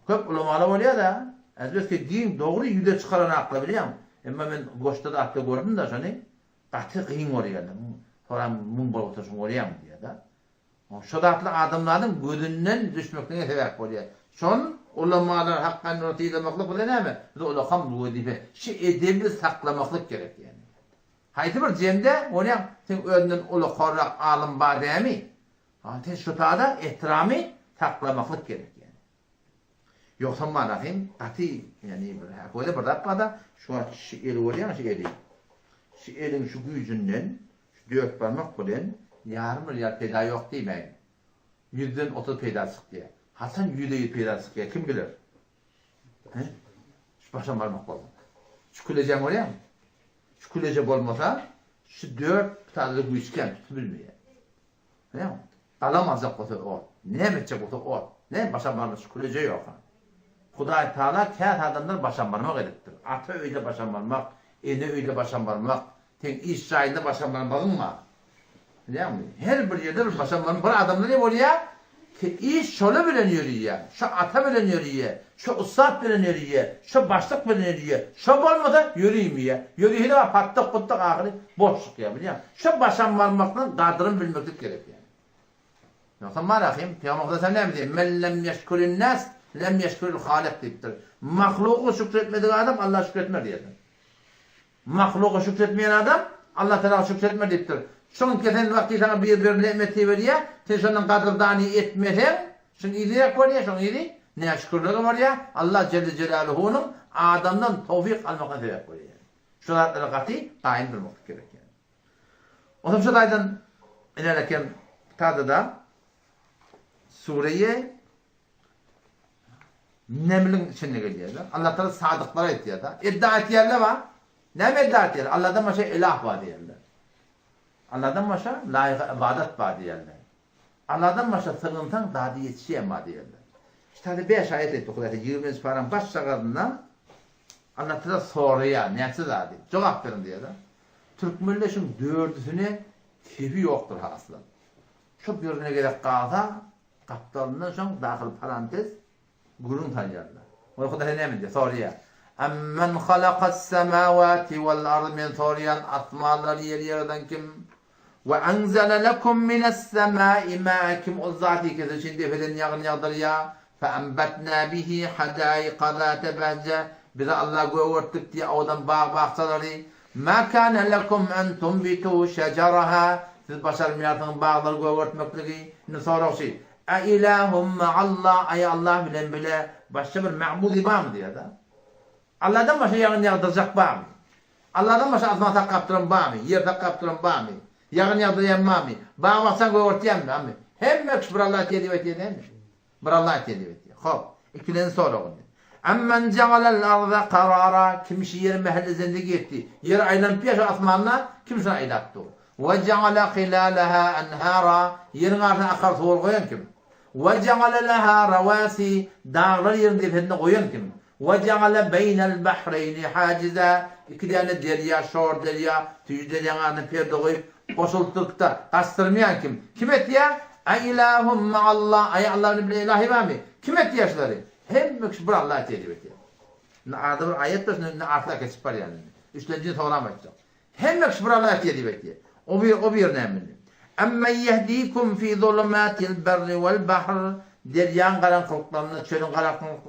Köp ulamalar bolýar-da, elbetde giň dogry ýüze çykaranaklar bilýäňmi? Emma men goşda zatda gördüm-de şony. Gaty gyn görýärler. Soram muň bolup oturyşyny görýäňmi diýýär-de. Şo zatlar adamzadyň gözünden düşmeklige sebäp bolýar. Şon ulamalar hakdan ony sylamaklyk bize näme? Bize ulakam wezipe. Şu edebi saklamaklyk gerek ýani. Haýsy bir jemde bolýaň, seň özünden ulakarrak alym bar dämi? Ha, sen şo tada ehtiramy saklamaklyk gerek ýani. Ýogsam manasyn gaty ýani bir häkode bir zat barda, şu wagt şu eli görýäňmi şu eli? Şu eliň şu güýjünden şu dört barmak bilen ýarym rýal peýda ýok diýmäýin. Ýüzden 30 peýda çykýar. Haçan ýüzde ýüz peýda çykýar kim biler? He? Şu başam barmak bolsa. Şu külejäni görýäňmi? Şu küleje bolmasa şu dört sany güýç kän tutup bilmeýär. Näme? Galam aljak bolsa ot, näme etjek bolsa ot. Näme başa barmak şu küleje ýok. Hudaý Taala käs adamlar başa barmak edipdir. Ata öýde başa barmak, ene öýde başa barmak, seň iş jaýynda başa barmagyň bar. Bilýäňmi? Her bir ýerde bir başa barmak. Bir adamda ne bolýar? Ki iş şola bilen ýörüýär, şo ata bilen ýörüýär, şo ussat bilen ýörüýär, şo başlyk bilen ýörüýär. Şo bolmasa ýörimeýär. Ýörüýse-de bar patdyk-putdyk ahyry boş çykýar, bilýäňmi? Şo başam barmaklygyň gadryny bilmeklik gerek ýaly. Ýogsam bar ahym, Pygamber Hudaý näme diýýär? Men lem ýeşkürin nas, lem ýeşküril halyk diýipdir. Mahluga şükür etmedik adam Allaha şükür etmez diýýär. Mahluga şükür etmeýän adam Allah Tagala şükür etmez diýipdir. Şoň kesen wagty saňa bir bir nemet berýär, sen şondan gadyrdany etmeseň, şoň yzy näk bolýar, şoň yzy näşükürlige bolýar, Allah Jelle Jelaluhunyň adamdan towfyk almagyna sebäp bolýar. Şu zatlara gaty gaýym durmaklyk gerek ýaly. Onsoň şu taýdan ilerlekem tada-da sureýe Nemliň içinde gelýärler. Allah Taala sadyklara aýtýar-da. Iddia etýärler bar. Näme iddia etýärler? Allahdan başga ilah bar diýýärler. Allahdan başga laýyk ybadat bar diýýärler. Allahdan başga sygynsaň dady ýetişýän bar diýýärler. Şu taýda 5 aýat aýtdy Hudaý 20-nji paraň baş şagasynda Allah Taala soraýar, näçe zady? Jogap beriň diýýär-de. Türkmenler şuň dördüsine kefi ýokdur hasla. Şu birine gerek galsa Gapdalyndan soň dahyl parantez gürrüň salýarlar. Ol Hudaý näme diýýär? Soraýar. Amman halakas-samawati wal-ard men soraýan asmanlary ýeri ýaradan kim? We anzala lekum minas-samai ma'a kim ol zat ikisi üçin depeden ýagyn ýagdyrýar? Fe anbatna bihi hadaika zata bahja bize Allah gögertdik diýýär owadan bag-bakjalary. Ma kana lekum en tunbitu şejaraha, Siz başarmaýarsyňyz baglary gögertmekligi. Indi sorag şu, A ilahum ma'allah, Aý Allah bilen bile başga bir ma'budy barmy diýýär-de. Allahdan başga ýagyn ýagdyrjak barmy? Allahdan başga asman saklap duran barmy? Ýer saklap duran barmy? Ýagyn ýagdyrýan barmy? Bag-bakjany gögertýänmi? Barmy? Hemme kişi bir Allah aýtýar diýip aýtýar dälmi? Bir Allah aýtýar diýip aýtýar. Hop, ikilenji sorag indi. Amman jagalal arda karara, kim şu ýeri mähelle zendegi etdi? Ýer aýlanyp ýa şu asmanda, kim şuny aýlap dur? Wa jagala hilalaha anhara, ýeriň arasyna akar suwlar goýan kim? Wa jagala laha rawasi, daglar ýeriň depesinde goýan kim? Wa jagala beýnel bahreýni hajiza, iki däne derýa, şor derýa, süýji derýaň arasyna perde goýup, goşultdyrypda, gaçdyrmaýan kim? Kim etýär? A ilahum ma'allah, aý Allah bilen bile ilahi barmy? Kim etýär şulary? Hemme kişi bir Allah etýär diýip etýär. Indi arada bir aýat bar, şunda indi artga geçip barýan indi. Üçlenjini soňram aýtjak. Hemme kişi bir Allah etýär diýip aýtýar. O bir, o bir näme indi? Ammen yehdikum fi zulumatil berri wal bahr Derýaň garaňkylyklarynda, çölüň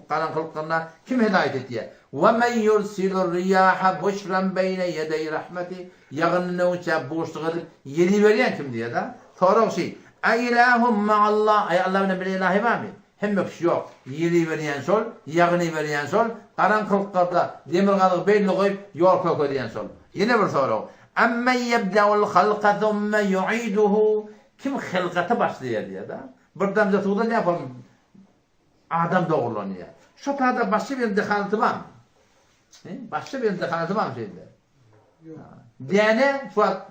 garaňkylyklarynda kim hedaýat etýär? Wa men yursilur riyaha buşran beýne ýedeý rahmeti Ýagynyny öňçä buşluk edip ýeli berýän kim diýýär-de. Sorag şi, A ilahum ma'allah, aý Allah bilen bile ilahi barmy? Hemme kişi ýok. Ýeli berýän şol, ýagyny berýän şol, garaňkylyklarda demirgazygy beýle goýup ýol kökezýän şol. Ýene bir sorag, Ammen ýebdeul halka zumme ýuiduhu, kim hylgaty başlaýar diýýär-de. Bir damja suwdan näme adam dogrulanýar. Şo tada başga bir dehalaty barmy? Başga bir dehalaty barmy şeýle? Däne şu wagt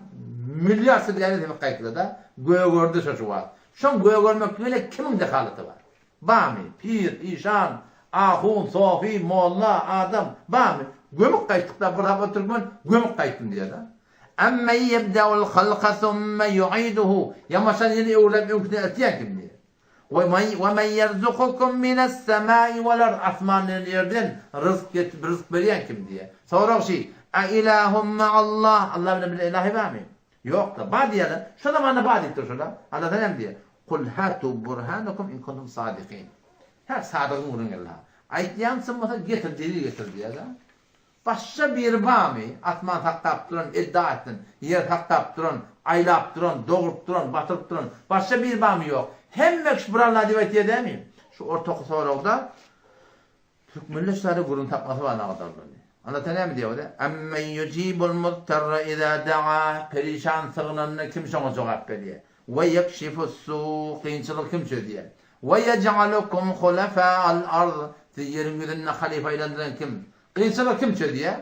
milliardça däne sepip gaýtdylar-da, gögerdi şo şu wagt. Şoň gögermekligine kimiň dehalaty bar? Barmy? Pir, işan, ahun, sofi, molla, adam, barmy? Gömük gaýtdyk-da, bir sapar türkmen gömük gaýtdym diýýär-de. Ammen ýebdeul halka summe ýuiduhu, Ýamaşan ýene öwrüläp öňküsine eltýän kim diýýär. We men ýerzukukum mine's-semai wal-ard, asmandan ýerden ryzk getirip ryzk berýän kim diýýär. Sorag şi, A ilahum ma'allah, Allah bilen bile ilahi barmy? Ýok-da, bar diýýärler. Şo zamanda bar diýip dur şolar. Allah näme diýýär? Kul hatu burhanakum in kuntum sadikin. Hä, sadygyň gürrüň Allah. Aýtýan çyn bolsa getir delil getir diýýär-de. Başga biri barmy, asman saklap duran, edda etsin, ýer saklap duran, aýlap duran, doguryp duran, batyryp duran, başga biri barmy ýok. Hemme kişi bir Alla diýip aýtýar dälmi? Şu ortaky soragda türkmenler şeýle gürrüň tapmasy bar nagadarlaryny. Alla ta näme diýýär ode? Ammen yujibul muztarra iza daa, perişan sygynanda kim şoňa jogap berýär? We ýekşifus su, kynçylygy kim çözýär? We ýej'alukum hulafa'al ard, sizi ýeriň ýüzünde halyfa aýlandyran kim? Kynçylygy kim çözýär?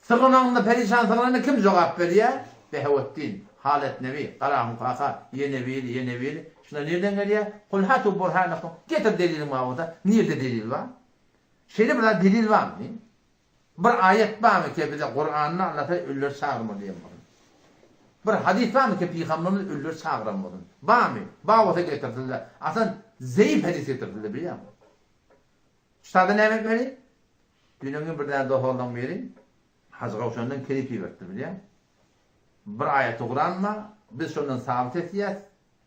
Sygynanda, perişan sygynanda kim jogap berýär? Behewetdin, Halet Nebi, Garahun kaka, ýene biri, ýene biri. Şular nirden gelýär? Kul hatu burhanakum, getir deliliň bar bolsa, nirde delil bar? Şeýle bir zat delil barmy? Bir aýat barmy ki bize Kuranda Alla Taala ölüleri çagyrmaly diýen bolsun? Bir hadys barmy ki pygamberimiz ölüleri çagyran bolsun? Barmy? Bar bolsa getirsinler. Aslynda zeýif hadys getirsinler bilýäňmi? Ştada näme etmeli? Düýn öňňin bir däne dost-oglanlaň biri Hajy Gowşandan klip iberipdir bilýäň. Bir aýaty Kuran bar, biz şondan sabyt etýäs,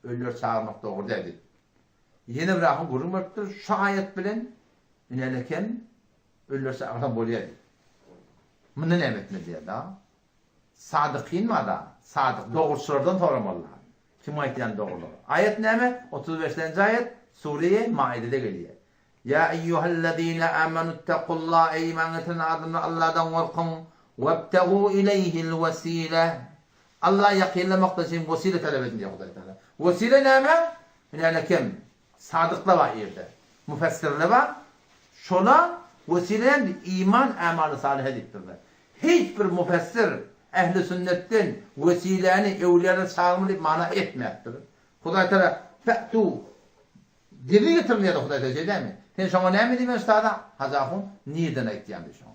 ölüleri çagyrmak dogry däl diýip. Ýene bir ahun gürrüň beripdir, şu aýat bilen ünäleken ölüleri çagyrsaň bolýar diýip. Munda näme etmeli diýýär da. Sadykyn bar-da, sadyk, dogruçylardan soramaly. Kim aýtýan dogrulygy? Aýat näme? 35-nji aýat, Sure-i Maidede gelýär. Ýa eýýuhellezine amenuttakullah eý iman getiren adamlar Allahdan gorkuň, webtegu ileýhil wesile Allaha ýakynlamakda üçin wesile talap ediň diýýär Hudaý Tagala. Wesile näme? Ine kim? Sadyklar bar ýerde. Müfessirler bar. Şolar wesile näme? Iman, amaly salyha diýipdirler. Hiç bir müfessir ähli sünnetden wesiläni öwliýalar çagyrma diýip mana etmäpdir. Hudaý Tagala fe'tu Delil getirin diýýär Hudaý Tagala şeýdämi? Sen şoňa näme diýmeli ustada? Hajy ahun nirden aýtýan diý şoňa.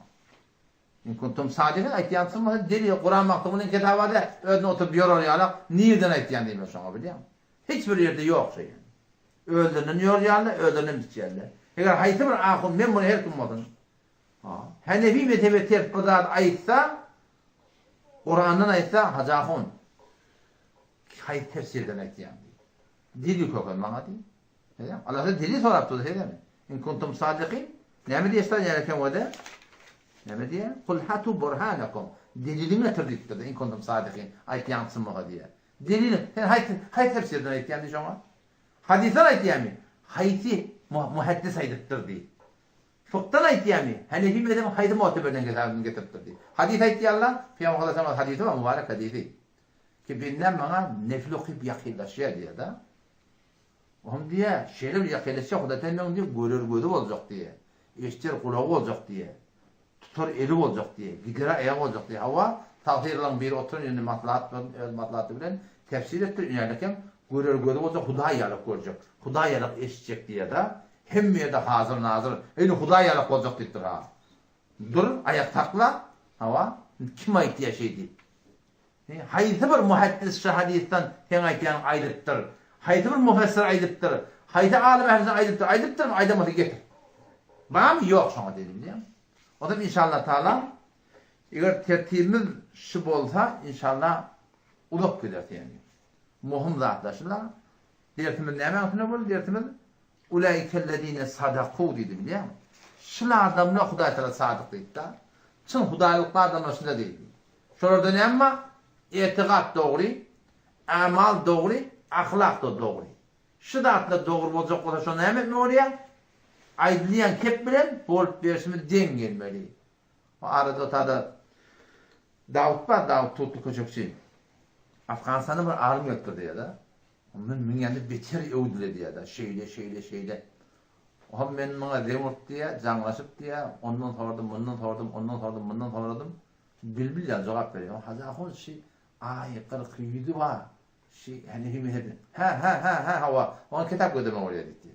In kuntum sadikin aýtýansyň bolsa delil Kuran Magtymgulyň kitaby däl özüne oturyp ýorar ýalak nirden aýtýan diýmeli şoňa bilýäňmi? Hiç bir ýerde ýok şeý. Özlerinden ýorýarlar, özlerinden biçýärler. Eger haýsy bir ahun men muny her kim bolsun. Hanefi mezhebe ters bir zat aýtsa, Kurandan aýtsa Hajy ahun haýsy tefsirden aýtýaň diý. Delil köken maňa diý. Näme? Allah sen delil sorap durdy, şeýdemi? In kuntum sadikin. Näme diýýär ýa eken wede? Näme diýýär? Kul hatu burhanakum. Deliliňi getir diýipdir. In kuntum sadikin. Aýtýaň çyn bolsa diýýär. Delil, sen haýsy haýsy tefsirden aýtýaň diý şoňa? Hadysdan aýtýarmy? Haýsy muhaddis aýdypdyr diý. Fykdan aýtýarmy? Hanefi mezhebiň haýsy mu'teberden getiripdir diý. Hadys aýtýarlar, Pygamber sallallahu aleyhi hadysy bar, mübarek hadysy. Ki benden maňa nefil okyp ýakynlaşýar diýýär-de. Ohm diýýär, şeýle bir ýakynlaşýar, Hudaý sen meň diýýär, görer gözi boljak diýýär. Eşder gulagy boljak diýýär. Tutar eli boljak diýýär. Gidere aýagy boljak diýýär. Hawa, tagsyrlaryň biri oturan ýerinde maslahat bilen, öz maslahaty bilen tefsir etdir, ünälekem görer gözi boljak, Hudaý ýalak görjek, Hudaý ýalak eşitjek diýýär-de. Hemme ýerde hazyr-nazyr, ýöne Hudaý ýalak boljak diýipdir-ha. Dur, aýak sakla, hawa, kim aýtýar şeý diýip. Haýsy bir muhaddis şu hadysdan seň aýtýanyň aýdypdyr? Haýsy bir mufessir aýdypdyr? Haýsy alym ählisi aýdypdyr? Aýdypdyrmy? Aýdan bolsa getir. Barmy? Ýok şoňa delil bilýäňmi? Onsoň inşallah taala eger tertibimiz şu bolsa inşallah uzak gideris ýagny. Möhüm zatlar şular. Dersimiz nämäň üstünde boldy? Dersimiz Ulaikellezine sadaku diýdi bilýäňmi? Şul adamlar Hudaý Tagala sadyk diýdi-de. Çyn hudaýlykly adamlar şunda diýdi. Şolarda näme bar? Etigat dogry, amal dogry, ahlak-da dogry. Şu zatlar dogry boljak bolsa şonda näme etmeli bolýar? Aýdylýan kep bilen bolup berşimiz deň gelmeli. Bu arada otada Dawut bar, Dawut Tutly köçekçi. Afganystanda bir alym gelipdir diýýär-de. Ondan münýände beter öwdüle diýýär-de, şeýle, şeýle, şeýle. Ohm men muňa zeň urup diýýär, jaňlaşyp diýýär, ondan sordum, mundan sordum, ondan sordum, mundan soradym. Bilbil ýaly jogap berýär. Hajy ahun şi aý 40 ýüzi bar. Şi Hanefi mezhebi. Hä hä hä hä hawa. Oňa kitap gözlemek bolýar diýdi.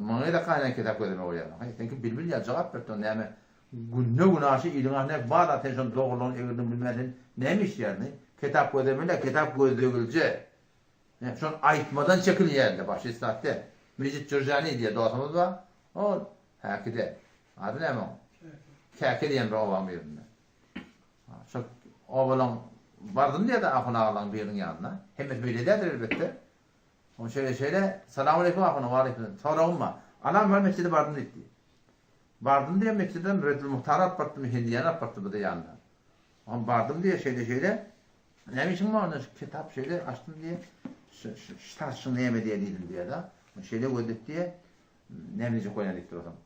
Maňa gerek gaýnan kitap gözlemek bolýar. Haý seňki bilbil ýaly jogap berdi. Näme günde günaşy iliň ahyna bar zat sen şony dogrulygyny egriligini bilmän sen näme işleýärsiň? Kitap gözlemeli kitap gözlegilje. Şony aýtmadan çekilýärdi başy zat däl. Mejit Jürjani diýen dostumyz bar. Ol häkide. Ady näme oň? Käki diýen bir obaň birinde. Şol obalaň bardym diýdi ahun agalaň biriniň ýanyna. Hemmesi beýle däldir elbetde. Oň şeýle şeýle, Salam aleýkum ahun, waleýkum salam. Soragym bar. Alam bar mesjide bardym diýdi. Bardym diýen mesjiden Reddül Muhtary alyp barypdym, Hindiýany alyp barypdym bir-de ýanyna. Oňa bardym diýýär, şeýle şeýle. Näme işiň bar onda şu kitap şeýle açdym diýýär. Şu şu şu tarşyň näme diýýär diýdim diýýär-de. Şeýle gözlet diýýär. Näme diýjek bolýan diýipdir otam.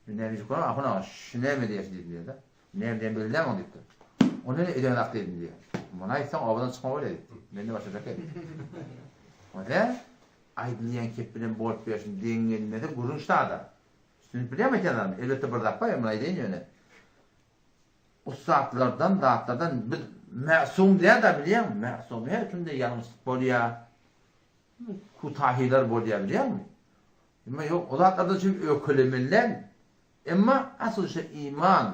Näme diýjek bolýan ahun aga şu näme diýýär diýdim diýýär-de. Näme diýen belli däl oň diýipdir. Onda ne eden zat diýdim diýýär. Muny aýtsaň obadan çykma bolýar diýipdir. Mende başga çak diýipdir. Onda aýdylýan kep bilen bolup berşin deň gelmese gürrüň şada. Düşünip bilýärmi aýtýan zadymy? Elbetde bir zat bar, muny aýdaýyn ýöne. Ussatlardan zatlardan biz mäsum däl-de bilýäňmi? Mäsum her kimde ýalňyşlyk bolýar. Kutahylar bolýar bilýäňmi? Emma ýok, o zatlardan üçin ökelemeli däl. Emma asyl şu iman,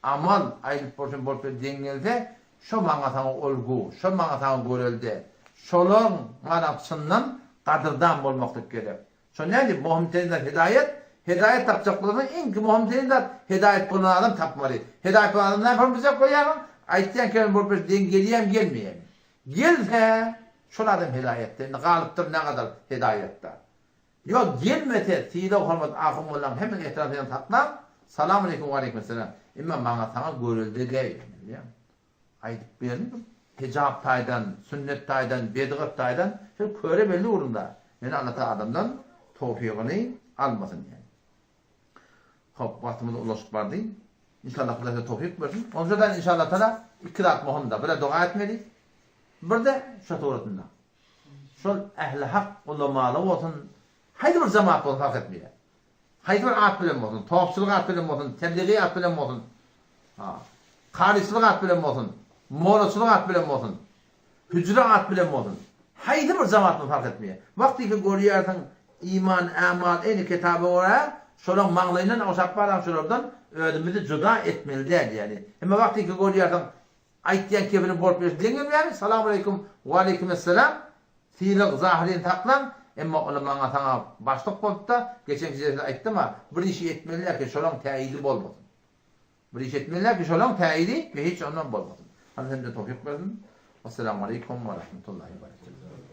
amal aýdyp bolşun bolup deň gelse, şo maňa saňa olgu, şo maňa saňa görelde. Şolaň maňa çyndan gadyrdan bolmaklyk gerek. Şo nädip mohum terin zat hidaýat, hidaýat tapjak bolsaň iň mohum terin zat hidaýat bolan adam tapmaly. Hidaýat bolan adam näme biljek bolýaň? Aýtýan kelime bolup bir deň gelýämi gelmeýämi? Gelse şol adam hidaýatda indi galypdyr nägadar hidaýatda. Ýok gelmese sylag hormat ahun mollaň hemme ehtiram sylagyny saklap salam aleýkum waleýkim essalam emma maňa saňa görelde däl bilýäňmi? Aýdyp berdim. Hijap taýdan, sünnet taýdan, bedgat taýdan şol köre belli ugrunda. Ýöne Allah Taala adamdan towfygyny almasyn diýen. Hop, wagtymyz ulaşyp bardy. Inşallah Hudaý size towfyk bersin. Onça-da inşallah Taala iki zat möhüm-de. Bir-de doga etmeli. Bir-de şu suratynda. Şol ähli hak ulamaly bolsun, haýsy bir jemaat bolsun fark etmeýär. Haýsy bir at bilen bolsun, topçulyk at bilen bolsun, tebligiý at bilen bolsun, karyçylyk at bilen bolsun, mollaçylyk at bilen bolsun, hüjre at bilen bolsun, haýsy bir jemaat bolsun fark etmeýär. Wagtyky görýärsiň iman, ämal, ehli kitaba görä, şolaň maňlaýyndan ogşap barýan şolardan özümizi juda etmeli däl ýaly. Emma wagtyky görýärsiň Aýtýan kepini bolup ýörse deň gelmeýärmi? Salamaleýkum, waleýkimessalam. Sylag zahyryny saklaň, emma ol maňa saňa başlyk bolupda, geçenki jelsede aýtdym-a, bir işi etmeliler ki, şolaň täýidi bolmasyn. Bir iş etmeliler ki, şolaň täýidi we hiç ondan bolmasyn. Allah hemmämize towfyk bersin. Wessalamu aleýkum we rahmetullahi we berekatuh.